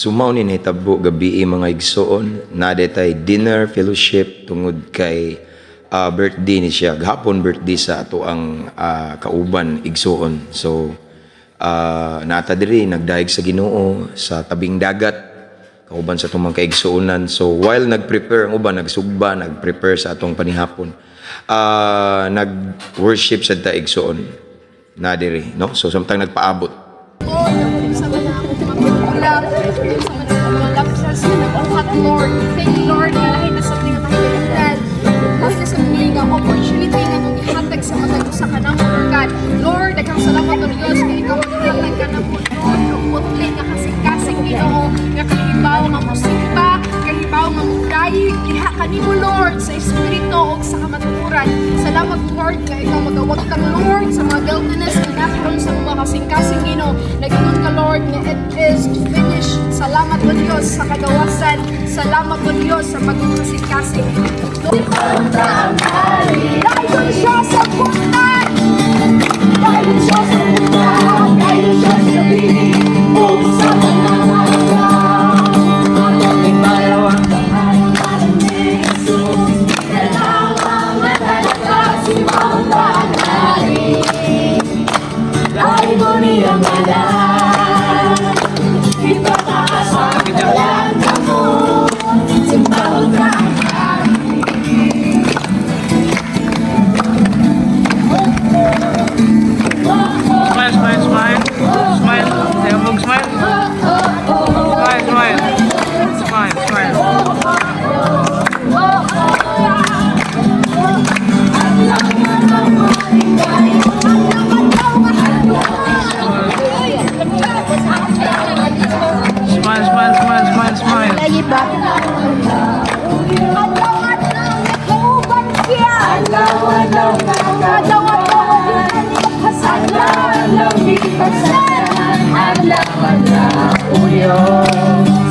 So mao ni nahitabo gabii, mga igsoon, naa tay dinner fellowship tungod kay birthday ni siya. Gahapon birthday sa atoang kauban, igsoon. So naa ta diri nagdayeg sa Ginoo sa tabing dagat kauban sa atong mga kaigsuonan. So while nag-prepare ang uban, nagsugba, nag-prepare sa atong panihapon, nag-worship sa ta, igsoon, na diri, no? So samtang nagpaabot Lord, sa mga akong mga sa mga lapses nga nabuhat, Lord. Thank you, Lord, nga lahi na sa nga kahigayunan. Lahi na sa nga opportunity nga nung ihatag sa matag usa ka namo, Lord God. Lord, daghang salamat, O Dios, kay ikaw ang naghatag ka namo, Lord, og putli nga kasing-kasing, Ginoo, nga kahibaw nga mosimba, kahibaw nga mudayeg diha kanimo, Lord, sa espiritu ug sa kamatuoran. Salamat, Lord, nga ikaw magawagtang, Lord, sa mga guiltiness nga nakaroon sa mga kasing-kasing, Ginoo. Nag-ingon ka, Lord, nga it is finished. Salamat, O Dios, sa kagawasan. Salamat, O Dios, sa pagkasing-kasing. Dayon siya sa butan! Dayon siya sa butan! Dayon siya sa gabi! Ug sa tanan. Ipalawang pangalan ni Jesus. Dalawang matalaga si Mautangari. Lahi ko niyang ngalan. Ipataas ang dalang kamot. Simbahon ka ang hari. Smile, smile, smile. Smile. Ayaw mag smile. Smile, smile. Smile, smile. Smile, smile, smile, smile, smile. Lagi ba? Adlaw-adlaw kauban siya. Adlaw-adlaw Adlaw-adlaw Adlaw-adlaw gipasan. Adlaw-adlaw uyon.